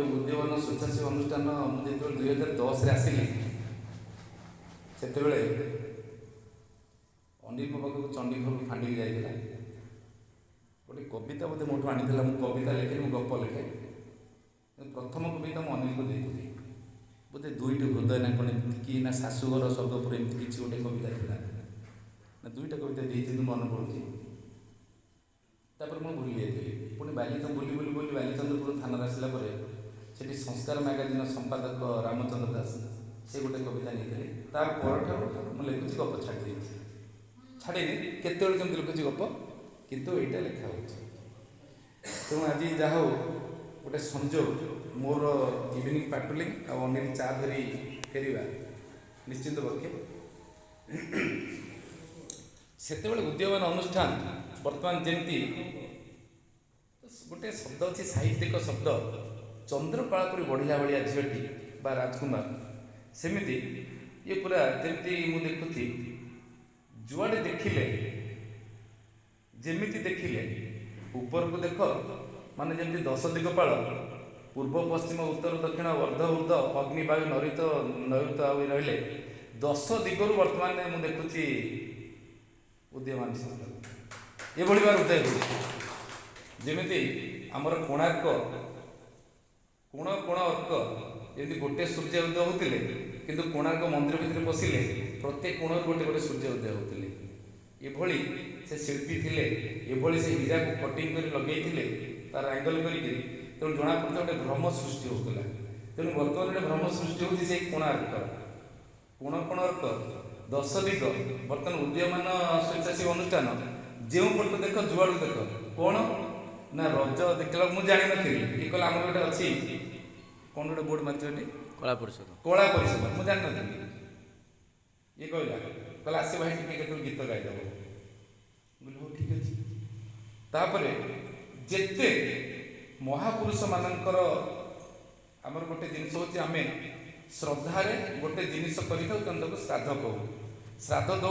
କହିବି, ଉଦୀୟମାନ ସ୍ୱେଚ୍ଛାସେବୀ ଅନୁଷ୍ଠାନ ମୁଁ ଯେତେବେଳେ 2010ରେ ଆସିଲି, ସେତେବେଳେ ଅନିଲ ମୋ ପାଖକୁ ଚଣ୍ଡିଖୋଲ ଫାଣ୍ଡିକି ଯାଇଥିଲା। ଗୋଟେ କବିତା ବୋଧେ ମୋଠୁ ଆଣିଥିଲା। ମୁଁ କବିତା ଲେଖେ, ମୁଁ ଗପ ଲେଖେ। ପ୍ରଥମ କବିତା ମୁଁ ଅନିଲକୁ ଦେଇଥିଲି ବୋଧେ ଦୁଇଟି ହୃଦୟ ନା କ'ଣ ଏମିତି କି ନା ଶାଶୁଘର ସ୍ୱର୍ଗପୁର, ଏମିତି କିଛି ଗୋଟେ କବିତା ଥିଲା ନା, ଦୁଇଟା କବିତା ଦେଇଥିଲି, ମନେ ପଡ଼ୁଛି। ତାପରେ ମୁଁ ଭୁଲି ଯାଇଥିଲି। ପୁଣି ବାଲିଚନ୍ଦ ବୁଲି ବୁଲି ବୁଲି ବାଲିଚନ୍ଦ୍ରପୁର ଥାନାରେ ଆସିଲା ପରେ ସେଠି ସଂସ୍କାର ମ୍ୟାଗାଜିନ୍ର ସମ୍ପାଦକ ରାମଚନ୍ଦ୍ର ଦାସ, ସେ ଗୋଟେ କବିତା ନେଇଥିଲେ। ତା ପରଠାରୁ ମୁଁ ଲେଖୁଛି, ଗପ ଛାଡ଼ି ଦେଇଛି। ଛାଡ଼ିନି, କେତେବେଳେ କେମିତି ଲେଖୁଛି ଗପ, କିନ୍ତୁ ଏଇଟା ଲେଖା ହେଉଛି। ତେଣୁ ଆଜି ଯାହା ହଉ ଗୋଟେ ସଂଯୋଗ, ମୋର ଇଭିନିଂ ପାଟ୍ରୋଲିଂ ଆଉ ଅନିଲ ଚା ଧରି ଫେରିବା। ନିଶ୍ଚିନ୍ତ ପକ୍ଷେ ସେତେବେଳେ ଉଦୀୟମାନ ଅନୁଷ୍ଠାନ ବର୍ତ୍ତମାନ ଯେମିତି ଗୋଟେ ଶବ୍ଦ ଅଛି, ସାହିତ୍ୟିକ ଶବ୍ଦ, ଚନ୍ଦ୍ରକଳା ପରି ବଢ଼ିଲା ଭଳିଆ ଝିଅଟି ବା ରାଜକୁମାର, ସେମିତି ଇଏ ପୁରା ଯେମିତି ମୁଁ ଦେଖୁଛି, ଯୁଆଡ଼େ ଦେଖିଲେ, ଯେମିତି ଦେଖିଲେ, ଉପରକୁ ଦେଖ, ମାନେ ଯେମିତି ଦଶ ଦିଗପାଳ, ପୂର୍ବ, ପଶ୍ଚିମ, ଉତ୍ତର, ଦକ୍ଷିଣ, ଅର୍ଦ୍ଧ, ଉର୍ଦ୍ଧ, ଅଗ୍ନି, ବାୟୁ, ନୈଋତ, ନୈଋତ ଆଉ ରହିଲେ ଦଶ ଦିଗରୁ ବର୍ତ୍ତମାନ ମୁଁ ଦେଖୁଛି ଉଦୀୟମାନ ସଂସ୍ଥା ଏଭଳି ଭାବରେ ଉଦୟ ହେଉଛି, ଯେମିତି ଆମର କୋଣାର୍କ କୋଣ କୋଣ ଅର୍କ, ଯେମିତି ଗୋଟେ ସୂର୍ଯ୍ୟ ଉଦୟ ହେଉଥିଲେ, କିନ୍ତୁ କୋଣାର୍କ ମନ୍ଦିର ଭିତରେ ପଶିଲେ ପ୍ରତ୍ୟେକ କୋଣରୁ ଗୋଟେ ଗୋଟେ ସୂର୍ଯ୍ୟ ଉଦୟ ହେଉଥିଲେ। ଏଭଳି ସେ ଶିଳ୍ପୀ ଥିଲେ, ଏଭଳି ସେ ହୀରାକୁ କଟିଂ କରି ଲଗେଇଥିଲେ ତାର ଆଙ୍ଗଲ କରିକିରି। ତେଣୁ ଜଣାପଡ଼ୁଥିଲା ଗୋଟେ ଭ୍ରମ ସୃଷ୍ଟି ହେଉଥିଲା। ତେଣୁ ବର୍ତ୍ତମାନ ଗୋଟେ ଭ୍ରମ ସୃଷ୍ଟି ହେଉଛି ସେଇ କୋଣାର୍କ କୋଣ କୋଣ ଅର୍କ ଦଶ ଦିଗ। ବର୍ତ୍ତମାନ ଉଦୀୟମାନ ସ୍ୱେଚ୍ଛାସେବୀ ଅନୁଷ୍ଠାନ ଯେଉଁ ପଟ ଦେଖ, ଯୁଆଡ଼ୁ ଦେଖ, କ'ଣ ନା ରଜ ଦେଖିଲା, ମୁଁ ଜାଣିନଥିଲି। ଇଏ କହିଲା, ଆମର ଗୋଟେ ଅଛି, କ'ଣ ଗୋଟେ ବୋର୍ଡ଼ ମାରିଛ ଏଠି? କଳା ପରିଷଦ। କଳା ପରିଷଦ। ମୁଁ ଜାଣିନଥିଲି। ଇଏ କହିଲା, ଆସି ଭାଇ, ଟିକେ କେତେବେଳେ ଗୀତ ଗାଇଦେବ। ମୁଁ କହିଲି, ହଉ, ଠିକ୍ ଅଛି। ତାପରେ ଯେତେ ମହାପୁରୁଷମାନଙ୍କର, ଆମର ଗୋଟେ ଜିନିଷ ହେଉଛି, ଆମେ ଶ୍ରଦ୍ଧାରେ ଗୋଟେ ଜିନିଷ କରିଥାଉ, ତେଣୁ ତାକୁ ଶ୍ରାଦ୍ଧ କହୁ। ଶ୍ରାଦ୍ଧ ଦଉ।